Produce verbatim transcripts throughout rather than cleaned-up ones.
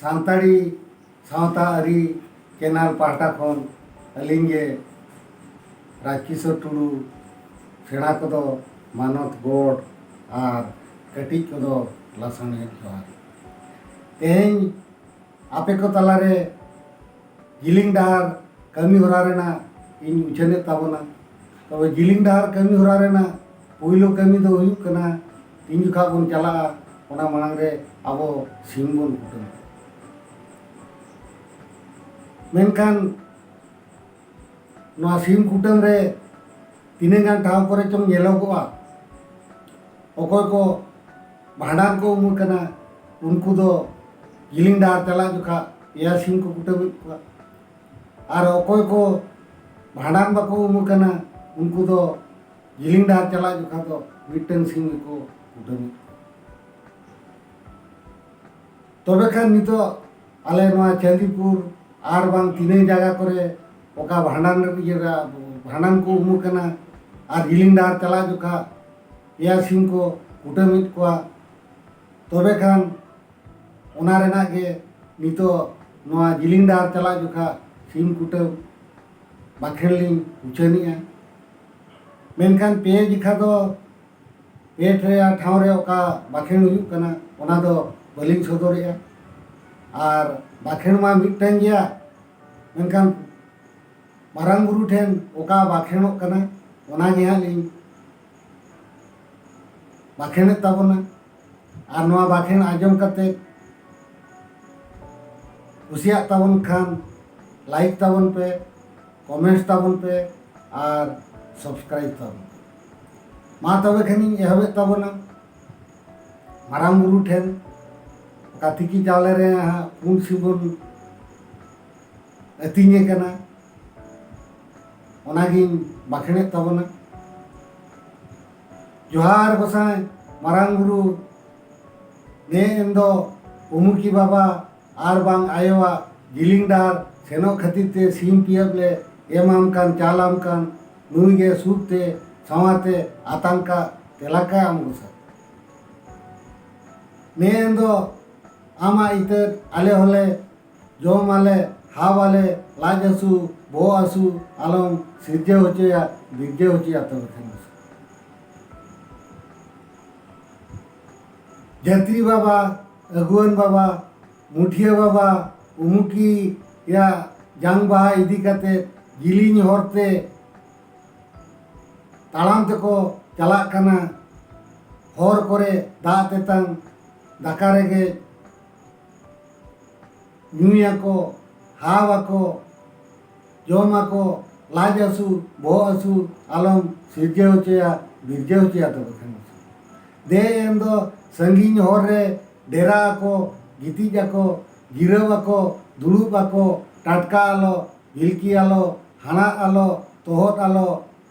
ᱥᱟᱱᱛᱟᱲᱤ ᱥᱟᱶᱛᱟ ᱟᱹᱨᱤ ᱪᱮᱱᱮᱞ ᱯᱟᱦᱴᱟ ᱠᱷᱚᱱ ᱟᱹᱞᱤᱧ ᱜᱮ ᱨᱟᱡᱽᱠᱤᱥᱳᱨ ᱴᱩᱰᱩ, ᱥᱮᱬᱟ ᱠᱚᱫᱚ ᱢᱟᱱᱚᱛ ᱜᱚᱰ ᱟᱨ ᱠᱟᱹᱴᱤᱡ ᱠᱚᱫᱚ ᱞᱟᱥᱟᱬᱦᱮᱫ ᱡᱚᱦᱟᱨ᱾ ᱛᱮᱦᱮᱧ ᱟᱯᱮ ᱠᱚ ᱛᱟᱞᱟᱨᱮ ᱡᱤᱞᱤᱧ ᱰᱟᱦᱟᱨ ᱠᱟᱹᱢᱤ ᱦᱚᱨᱟ ᱨᱮᱱᱟᱜ ᱤᱧ ᱩᱪᱷᱟᱹᱱᱮᱫ ᱛᱟᱵᱚᱱᱟ᱾ ᱛᱚᱵᱮ ᱡᱤᱞᱤᱧ ᱰᱟᱦᱟᱨ ᱠᱟᱹᱢᱤ ᱦᱚᱨᱟ ᱨᱮᱱᱟᱜ ᱯᱩᱭᱞᱩ ᱠᱟᱹᱢᱤ ᱫᱚ ᱦᱩᱭᱩᱜ ᱠᱟᱱᱟ, ᱛᱤᱱ ᱡᱚᱠᱷᱟ ᱵᱚᱱ ᱪᱟᱞᱟᱜᱼᱟ, ᱚᱱᱟ ᱢᱟᱲᱟᱝ ᱨᱮ ᱟᱵᱚ ᱥᱤᱢ ᱵᱚᱱ ᱠᱩᱴᱟᱹᱢ ᱠᱚᱣᱟ᱾ ᱢᱮᱱᱠᱷᱟᱱ ᱱᱚᱣᱟ ᱥᱤᱢ ᱠᱩᱴᱟᱹᱢ ᱨᱮ ᱛᱤᱱᱟᱹᱜ ᱜᱟᱱ ᱴᱷᱟᱶ ᱠᱚᱨᱮ ᱪᱚᱝ ᱧᱮᱞᱚᱜᱚᱜᱼᱟ, ᱚᱠᱚᱭ ᱠᱚ ᱵᱷᱟᱸᱰᱟᱱ ᱠᱚ ᱩᱢᱩᱜ ᱠᱟᱱᱟ, ᱩᱱᱠᱩ ᱫᱚ ᱡᱤᱞᱤᱧ ᱰᱟᱦᱟᱨ ᱪᱟᱞᱟᱜ ᱡᱚᱠᱷᱟ ᱯᱮᱭᱟ ᱥᱤᱢ ᱠᱚ ᱠᱩᱴᱟᱹᱢᱮᱫ ᱠᱚᱣᱟ᱾ ᱟᱨ ᱚᱠᱚᱭ ᱠᱚ ᱵᱷᱟᱸᱰᱟᱱ ᱵᱟᱠᱚ ᱩᱢᱩᱜ ᱠᱟᱱᱟ, ᱩᱱᱠᱩ ᱫᱚ ᱡᱤᱞᱤᱧ ᱰᱟᱦᱟᱨ ᱪᱟᱞᱟᱜ ᱡᱚᱠᱷᱟ ᱫᱚ ᱢᱤᱫᱴᱟᱝ ᱥᱤᱢ ᱜᱮᱠᱚ ᱠᱩᱴᱟᱹᱢᱮᱫ ᱠᱚᱣᱟ᱾ ᱛᱚᱵᱮ ᱠᱷᱟᱱ ᱱᱤᱛᱚᱜ ᱟᱞᱮ ᱱᱚᱣᱟ ᱪᱟᱸᱫᱤᱯᱩᱨ ᱟᱨ ᱵᱟᱝ ᱛᱤᱱᱟᱹᱝ ᱡᱟᱭᱜᱟ ᱠᱚᱨᱮ ᱚᱠᱟ ᱵᱷᱟᱸᱰᱟᱱ ᱨᱮ, ᱤᱭᱟᱹ ᱨᱮ, ᱵᱷᱟᱸᱰᱟᱱ ᱠᱚ ᱩᱢᱩᱜ ᱠᱟᱱᱟ ᱟᱨ ᱡᱤᱞᱤᱧ ᱰᱟᱦᱟᱨ ᱪᱟᱞᱟᱜ ᱡᱚᱠᱷᱟ ᱯᱮᱭᱟ ᱥᱤᱢ ᱠᱚ ᱠᱩᱴᱟᱹᱢᱮᱫ ᱠᱚᱣᱟ᱾ ᱛᱚᱵᱮ ᱠᱷᱟᱱ ᱚᱱᱟ ᱨᱮᱱᱟᱜ ᱜᱮ ᱱᱤᱛᱚᱜ ᱱᱚᱣᱟ ᱡᱤᱞᱤᱧ ᱰᱟᱦᱟᱨ ᱪᱟᱞᱟᱜ ᱡᱚᱠᱷᱟ ᱥᱤᱢ ᱠᱩᱴᱟᱹᱢ ᱵᱟᱠᱷᱮᱬ ᱞᱤᱧ ᱩᱪᱷᱟᱹᱱᱮᱜᱼᱟ᱾ ᱢᱮᱱᱠᱷᱟᱱ ᱯᱮ ᱡᱚᱠᱷᱟ ᱫᱚ ᱯᱮ ᱴᱷᱮᱭᱟ ᱴᱷᱟᱶ ᱨᱮ ᱚᱠᱟ ᱵᱟᱠᱷᱮᱬ ᱦᱩᱭᱩᱜ ᱠᱟᱱᱟ, ᱚᱱᱟ ᱫᱚ ᱵᱟᱹᱞᱤᱧ ᱥᱚᱫᱚᱨᱮᱜᱼᱟ᱾ ᱟᱨ ᱵᱟᱠᱷᱮᱬ ᱢᱟ ᱢᱤᱫᱴᱟᱝ ᱜᱮᱭᱟ, ᱢᱮᱱᱠᱷᱟᱱ ᱢᱟᱨᱟᱝ ᱵᱩᱨᱩ ᱴᱷᱮᱱ ᱚᱠᱟ ᱵᱟᱠᱷᱮᱬᱚᱜ ᱠᱟᱱᱟ, ᱚᱱᱟ ᱜᱮ ᱦᱟᱸᱜ ᱞᱤᱧ ᱵᱟᱠᱷᱮᱬᱮᱫ ᱛᱟᱵᱚᱱᱟ᱾ ᱟᱨ ᱱᱚᱣᱟ ᱵᱟᱠᱷᱮᱬ ᱟᱸᱡᱚᱢ ᱠᱟᱛᱮ ᱠᱩᱥᱤᱭᱟᱜ ᱛᱟᱵᱚᱱ ᱠᱷᱟᱱ, ᱞᱟᱭᱤᱠ ᱛᱟᱵᱚᱱ ᱯᱮ, ᱠᱚᱢᱮᱱᱴᱥ ᱛᱟᱵᱚᱱ ᱯᱮ ᱟᱨ ᱥᱟᱵᱥᱠᱨᱟᱭᱤᱵ ᱛᱟᱵᱚᱱ ᱯᱮ᱾ ᱢᱟ ᱛᱚᱵᱮ ᱠᱷᱟᱱᱤᱧ ᱮᱦᱚᱵᱮᱫ ᱛᱟᱵᱚᱱᱟ᱾ ᱢᱟᱨᱟᱝ ᱵᱩᱨᱩ ᱴᱷᱮᱱ ᱚᱠᱟ ᱛᱤᱠᱤ ᱪᱟᱣᱞᱮ ᱨᱮ ᱦᱟᱸᱜ ᱯᱩᱸᱰ ᱥᱤᱢ ᱵᱚᱱ ᱟᱹᱛᱤᱧᱮ ᱠᱟᱱᱟ, ᱚᱱᱟᱜᱤᱧ ᱵᱟᱠᱷᱮᱬᱮᱫ ᱛᱟᱵᱚᱱᱟ᱾ ᱡᱚᱦᱟᱨ ᱜᱚᱸᱥᱟᱭ ᱢᱟᱨᱟᱝ ᱵᱩᱨᱩ, ᱱᱮ ᱮᱱ ᱫᱚ ᱩᱢᱩᱠᱤ ᱵᱟᱵᱟ ᱟᱨ ᱵᱟᱝ ᱟᱭᱳᱣᱟᱜ ᱡᱤᱞᱤᱧ ᱰᱟᱦᱟᱨ ᱥᱮᱱᱚᱜ ᱠᱷᱟᱹᱛᱤᱨ ᱛᱮ ᱥᱤᱢ ᱯᱤᱭᱟᱹᱵ ᱞᱮ ᱮᱢᱟᱢ ᱠᱟᱱ, ᱪᱟᱞᱟᱢ ᱠᱟᱱ, ᱱᱩᱭ ᱜᱮ ᱥᱩᱠ ᱛᱮ ᱥᱟᱶᱟᱨ ᱛᱮ ᱟᱛᱟᱝ ᱠᱟᱜ ᱛᱮᱞᱟ ᱠᱟᱭ ᱟᱢ ᱜᱚᱸᱥᱟᱭ᱾ ᱱᱮ ᱮᱱ ᱫᱚ ᱟᱢᱟᱜ ᱤᱛᱟᱹ ᱟᱞᱮ ᱦᱚᱸᱞᱮ ᱡᱚᱢ ᱟᱞᱮ, ᱦᱟᱣ ᱟᱞᱮ, ᱞᱟᱡ ᱦᱟᱹᱥᱩ, ᱵᱚᱦᱚᱜ ᱦᱟᱹᱥᱩ ᱟᱞᱚᱢ ᱥᱤᱨᱡᱟᱹᱣ ᱦᱚᱪᱚᱭᱟ, ᱵᱤᱨᱡᱟᱹᱣ ᱦᱚᱪᱚᱭᱟ ᱛᱚᱵᱮ ᱠᱷᱟᱱ᱾ ᱡᱟᱹᱛᱨᱤ ᱵᱟᱵᱟ, ᱟᱹᱜᱩᱣᱟᱹᱱ ᱵᱟᱵᱟ, ᱢᱩᱴᱷᱤᱭᱟᱹ ᱵᱟᱵᱟ, ᱩᱢᱩᱠᱤᱭᱟᱜ ᱡᱟᱝ ᱵᱟᱦᱟ ᱤᱫᱤ ᱠᱟᱛᱮ ᱡᱤᱞᱤᱧ ᱦᱚᱨᱛᱮ ᱛᱟᱲᱟᱢ ᱛᱮᱠᱚ ᱪᱟᱞᱟᱜ ᱠᱟᱱᱟ᱾ ᱦᱚᱨ ᱠᱚᱨᱮ ᱫᱟᱜ ᱛᱮᱛᱟᱝ, ᱫᱟᱠᱟ ᱨᱮᱸᱜᱮᱡ, ᱧᱩᱭᱟᱠᱚ, ᱦᱟᱣ ᱟᱠᱚ, ᱡᱚᱢ ᱟᱠᱚ, ᱞᱟᱡ ᱦᱟᱹᱥᱩ, ᱵᱚᱦᱚᱜ ᱦᱟᱹᱥᱩ ᱟᱞᱚᱢ ᱥᱤᱨᱡᱟᱹᱣ ᱦᱚᱪᱚᱭᱟ, ᱵᱤᱨᱡᱟᱹᱣ ᱦᱚᱪᱚᱭᱟ ᱛᱚᱵᱮ ᱠᱷᱟᱱ᱾ ᱫᱮ ᱮᱱ ᱫᱚ ᱥᱟᱺᱜᱤᱧ ᱦᱚᱨ ᱨᱮ ᱰᱮᱨᱟ ᱟᱠᱚ, ᱜᱤᱛᱤᱡ ᱟᱠᱚ, ᱡᱤᱨᱟᱹᱣ ᱟᱠᱚ, ᱫᱩᱲᱩᱵ ᱟᱠᱚ, ᱴᱟᱴᱠᱟ ᱟᱞᱚ, ᱜᱤᱞᱠᱤ ᱟᱞᱚ, ᱦᱟᱬᱟᱜ ᱟᱞᱚ, ᱛᱚᱦᱚᱫ ᱟᱞᱚ,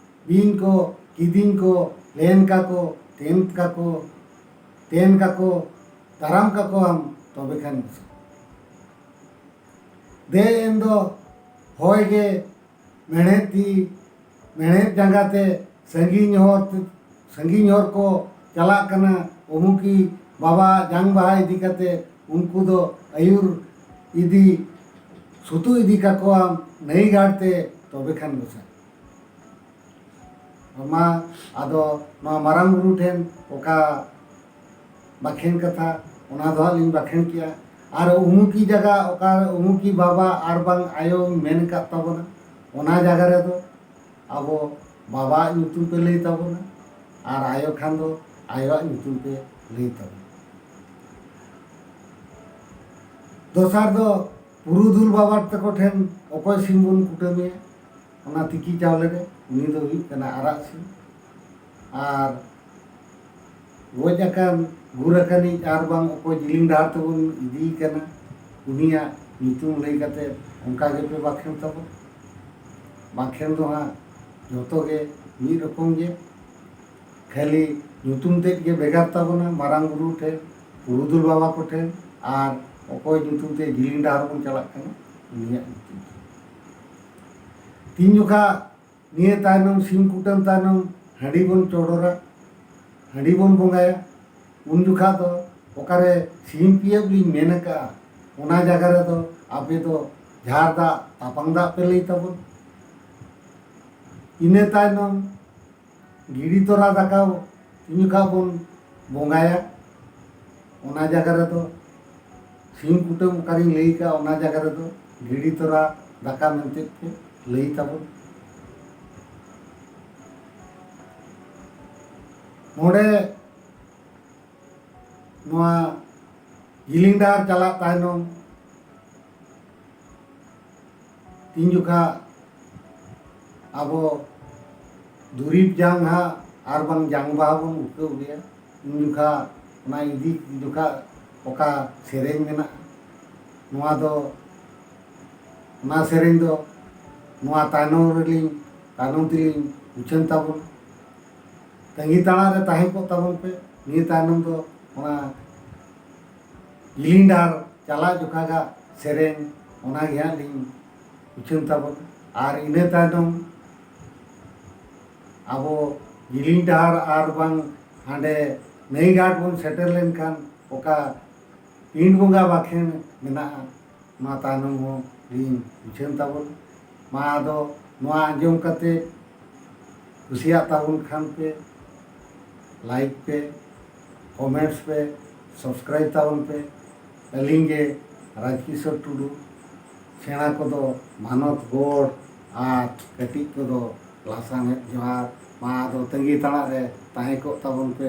ᱵᱤᱧ ᱠᱚ, ᱠᱤᱫᱤᱧ ᱠᱚ, ᱞᱮᱱ ᱠᱟᱠᱚ, ᱛᱮᱱ ᱠᱟᱠᱚ, ᱛᱮᱱ ᱠᱟᱠᱚ, ᱫᱟᱨᱟᱢ ᱠᱟᱠᱚᱣᱟᱢ ᱛᱚᱵᱮ ᱠᱷᱟᱱ ᱜᱮᱥᱮ᱾ ᱫᱮ ᱮᱱ ᱫᱚ ᱦᱚᱭ ᱜᱮ ᱢᱮᱬᱦᱮᱫ ᱛᱤ, ᱢᱮᱬᱦᱮᱫ ᱡᱟᱸᱜᱟ ᱛᱮ ᱥᱟᱺᱜᱤᱧ ᱦᱚᱨ ᱛᱮ, ᱥᱟᱺᱜᱤᱧ ᱦᱚᱨ ᱠᱚ ᱪᱟᱞᱟᱜ ᱠᱟᱱᱟ᱾ ᱚᱢᱩᱠᱤ ᱵᱟᱵᱟ ᱡᱟᱝ ᱵᱟᱦᱟ ᱤᱫᱤ ᱠᱟᱛᱮ ᱩᱱᱠᱩ ᱫᱚ ᱟᱹᱭᱩᱨ ᱤᱫᱤ, ᱥᱩᱛᱩ ᱤᱫᱤ ᱠᱟᱠᱚᱣᱟᱢ ᱱᱟᱹᱭ ᱜᱟᱲ ᱛᱮ ᱛᱚᱵᱮ ᱠᱷᱟᱱ ᱜᱚᱸᱥᱟᱭ᱾ ᱢᱟ ᱟᱫᱚ ᱱᱚᱣᱟ ᱢᱟᱨᱟᱝ ᱵᱩᱨᱩ ᱴᱷᱮᱱ ᱚᱠᱟ ᱵᱟᱠᱷᱮᱬ ᱠᱟᱛᱷᱟ, ᱚᱱᱟ ᱫᱚ ᱦᱟᱸᱜ ᱞᱤᱧ ᱵᱟᱠᱷᱮᱬ ᱠᱮᱜᱼᱟ᱾ ᱟᱨ ᱩᱢᱩᱠᱤ ᱡᱟᱭᱜᱟ, ᱚᱠᱟ ᱩᱢᱩᱠᱤ ᱵᱟᱵᱟ ᱟᱨ ᱵᱟᱝ ᱟᱭᱳ ᱢᱮᱱ ᱟᱠᱟᱫ ᱛᱟᱵᱚᱱᱟ, ᱚᱱᱟ ᱡᱟᱭᱜᱟ ᱨᱮᱫᱚ ᱟᱵᱚ ᱵᱟᱵᱟᱣᱟᱜ ᱧᱩᱛᱩᱢ ᱯᱮ ᱞᱟᱹᱭ ᱛᱟᱵᱚᱱᱟ ᱟᱨ ᱟᱭᱳ ᱠᱷᱟᱱ ᱫᱚ ᱟᱭᱳᱣᱟᱜ ᱧᱩᱛᱩᱢ ᱯᱮ ᱞᱟᱹᱭ ᱛᱟᱵᱚᱱᱟ᱾ ᱫᱚᱥᱟᱨ ᱫᱚ ᱯᱩᱨᱩᱫᱷᱩᱞ ᱵᱟᱵᱟ ᱛᱟᱠᱚ ᱴᱷᱮᱱ ᱚᱠᱚᱭ ᱥᱤᱢ ᱵᱚᱱ ᱠᱩᱴᱟᱹᱢᱮᱭᱟ, ᱚᱱᱟ ᱛᱤᱠᱤ ᱪᱟᱣᱞᱮ ᱨᱮ, ᱩᱱᱤ ᱫᱚ ᱦᱩᱭᱩᱜ ᱠᱟᱱᱟ ᱟᱨᱟᱜ ᱥᱤᱢ᱾ ᱟᱨ ᱜᱚᱡ ᱟᱠᱟᱱ, ᱜᱩᱨ ᱟᱠᱟᱱᱤᱡ ᱟᱨ ᱵᱟᱝ ᱚᱠᱚᱭ ᱡᱤᱞᱤᱧ ᱰᱟᱦᱟᱨ ᱛᱮᱵᱚᱱ ᱤᱫᱤᱭᱮ ᱠᱟᱱᱟ, ᱩᱱᱤᱭᱟᱜ ᱧᱩᱛᱩᱢ ᱞᱟᱹᱭ ᱠᱟᱛᱮ ᱚᱱᱠᱟ ᱜᱮᱯᱮ ᱵᱟᱠᱷᱮᱬ ᱛᱟᱵᱚᱱ᱾ ᱵᱟᱠᱷᱮᱬ ᱫᱚ ᱦᱟᱸᱜ ᱡᱚᱛᱚ ᱜᱮ ᱢᱤᱫ ᱨᱚᱠᱚᱢ ᱜᱮ, ᱠᱷᱟᱹᱞᱤ ᱧᱩᱛᱩᱢ ᱛᱮᱫ ᱜᱮ ᱵᱷᱮᱜᱟᱨ ᱛᱟᱵᱚᱱᱟ, ᱢᱟᱨᱟᱝ ᱵᱩᱨᱩ ᱴᱷᱮᱱ, ᱯᱩᱨᱩᱫᱷᱩᱞ ᱵᱟᱵᱟ ᱠᱚᱴᱷᱮᱱ, ᱟᱨ ᱚᱠᱚᱭ ᱧᱩᱛᱩᱢ ᱛᱮ ᱡᱤᱞᱤᱧ ᱰᱟᱦᱟᱨ ᱵᱚᱱ ᱪᱟᱞᱟᱜ ᱠᱟᱱᱟ, ᱩᱱᱤᱭᱟᱜ ᱧᱩᱛᱩᱢ ᱛᱮ᱾ ᱛᱤᱱ ᱡᱚᱠᱷᱟ ᱱᱤᱭᱟᱹ ᱛᱟᱭᱱᱚᱢ, ᱥᱤᱢ ᱠᱩᱴᱟᱹᱢ ᱛᱟᱭᱱᱚᱢ ᱦᱟᱺᱰᱤ ᱵᱚᱱ ᱪᱚᱰᱚᱨᱟ, ᱦᱟᱺᱰᱤ ᱵᱚᱱ ᱵᱚᱸᱜᱟᱭᱟ, ᱩᱱ ᱡᱚᱠᱷᱟ ᱫᱚ ᱚᱠᱟᱨᱮ ᱥᱤᱢ ᱯᱤᱭᱟᱹᱜ ᱞᱤᱧ ᱢᱮᱱ ᱟᱠᱟᱫᱼᱟ, ᱚᱱᱟ ᱡᱟᱭᱜᱟ ᱨᱮᱫᱚ ᱟᱯᱮ ᱫᱚ ᱡᱷᱟᱨ ᱫᱟᱜ ᱛᱟᱯᱟᱝ ᱫᱟᱜ ᱯᱮ ᱞᱟᱹᱭ ᱛᱟᱵᱚᱱ᱾ ᱤᱱᱟᱹ ᱛᱟᱭᱱᱚᱢ ᱜᱤᱲᱤ ᱛᱚᱨᱟ ᱫᱟᱠᱟ ᱛᱤᱱ ᱡᱚᱠᱷᱟ ᱵᱚᱱ ᱵᱚᱸᱜᱟᱭᱟ, ᱚᱱᱟ ᱡᱟᱭᱜᱟ ᱨᱮᱫᱚ ᱥᱤᱢ ᱠᱩᱴᱟᱹᱢ ᱚᱠᱟᱨᱤᱧ ᱞᱟᱹᱭ ᱠᱟᱜᱼᱟ, ᱚᱱᱟ ᱡᱟᱭᱜᱟ ᱨᱮᱫᱚ ᱜᱤᱲᱤ ᱛᱚᱨᱟ ᱫᱟᱠᱟ ᱢᱮᱱᱛᱮ ᱯᱮ ᱞᱟᱹᱭ ᱛᱟᱵᱚᱱ᱾ ᱱᱚᱰᱮ ᱱᱚᱣᱟ ᱡᱤᱞᱤᱧ ᱰᱟᱦᱟᱨ ᱪᱟᱞᱟᱜ ᱛᱟᱭᱱᱚᱢ ᱛᱤᱱ ᱡᱚᱠᱷᱟ ᱟᱵᱚ ᱫᱩᱨᱤᱵᱽ ᱡᱟᱝ ᱦᱟᱸᱜ ᱟᱨ ᱵᱟᱝ ᱡᱟᱝ ᱵᱟᱦᱟ ᱵᱚᱱ ᱩᱴᱠᱟᱹᱣ ᱜᱮᱭᱟ, ᱩᱱ ᱡᱚᱠᱷᱟ ᱚᱱᱟ ᱤᱫᱤ ᱡᱚᱠᱷᱟ ᱚᱠᱟ ᱥᱮᱨᱮᱧ ᱢᱮᱱᱟᱜᱼᱟ, ᱱᱚᱣᱟ ᱫᱚ, ᱚᱱᱟ ᱥᱮᱨᱮᱧ ᱫᱚ ᱱᱚᱣᱟ ᱛᱟᱭᱱᱚᱢ ᱨᱮᱞᱤᱧ, ᱛᱟᱭᱱᱚᱢ ᱛᱮᱞᱤᱧ ᱩᱪᱷᱟᱹᱱ ᱛᱟᱵᱚᱱᱟ᱾ ᱛᱟᱺᱜᱤ ᱛᱟᱲᱟᱜ ᱨᱮ ᱛᱟᱦᱮᱸ ᱠᱚᱜ ᱛᱟᱵᱚᱱ ᱯᱮ᱾ ᱱᱤᱭᱟᱹ ᱛᱟᱭᱱᱚᱢ ᱫᱚ ᱚᱱᱟ ᱡᱤᱞᱤᱧ ᱰᱟᱦᱟᱨ ᱪᱟᱞᱟᱜ ᱡᱚᱠᱷᱟᱜᱟᱜ ᱥᱮᱨᱮᱧ, ᱚᱱᱟ ᱜᱮ ᱦᱟᱸᱜ ᱞᱤᱧ ᱩᱪᱷᱟᱹᱱ ᱛᱟᱵᱚᱱᱟ᱾ ᱟᱨ ᱤᱱᱟᱹ ᱛᱟᱭᱱᱚᱢ ᱟᱵᱚ ᱡᱤᱞᱤᱧ ᱰᱟᱦᱟᱨ ᱟᱨ ᱵᱟᱝ ᱦᱟᱸᱰᱮ ᱱᱟᱹᱭ ᱜᱷᱟᱴ ᱵᱚᱱ ᱥᱮᱴᱮᱨ ᱞᱮᱱᱠᱷᱟᱱ ᱚᱠᱟ ᱯᱤᱸᱰ ᱵᱚᱸᱜᱟ ᱵᱟᱠᱷᱮᱬ ᱢᱮᱱᱟᱜᱼᱟ, ᱚᱱᱟ ᱛᱟᱭᱱᱚᱢ ᱦᱚᱸ ᱞᱤᱧ ᱩᱪᱷᱟᱹᱱ ᱛᱟᱵᱚᱱᱟ᱾ ᱢᱟ ᱟᱫᱚ ᱱᱚᱣᱟ ᱟᱸᱡᱚᱢ ᱠᱟᱛᱮ ᱠᱩᱥᱤᱭᱟᱜ ᱛᱟᱵᱚᱱ ᱠᱷᱟᱱ ᱯᱮ, ᱞᱟᱭᱤᱠ ᱯᱮ, ᱠᱚᱢᱮᱱᱴᱥ ᱯᱮ, ᱥᱟᱵᱥᱠᱨᱟᱭᱤᱵ ᱛᱟᱵᱚᱱ ᱯᱮ᱾ ᱟᱹᱞᱤᱧ ᱜᱮ ᱨᱟᱡᱽᱠᱤᱥᱳᱨ ᱴᱩᱰᱩ, ᱥᱮᱬᱟ ᱠᱚᱫᱚ ᱢᱟᱱᱚᱛ ᱜᱚᱲ ᱟᱨ ᱠᱟᱹᱴᱤᱡ ᱠᱚᱫᱚ ᱞᱟᱥᱟᱱᱦᱮᱫ ᱡᱚᱦᱟᱨ᱾ ᱢᱟ ᱟᱫᱚ ᱛᱟᱺᱜᱤ ᱛᱟᱲᱟᱜ ᱨᱮ ᱛᱟᱦᱮᱸ ᱠᱚᱜ ᱛᱟᱵᱚᱱ ᱯᱮ᱾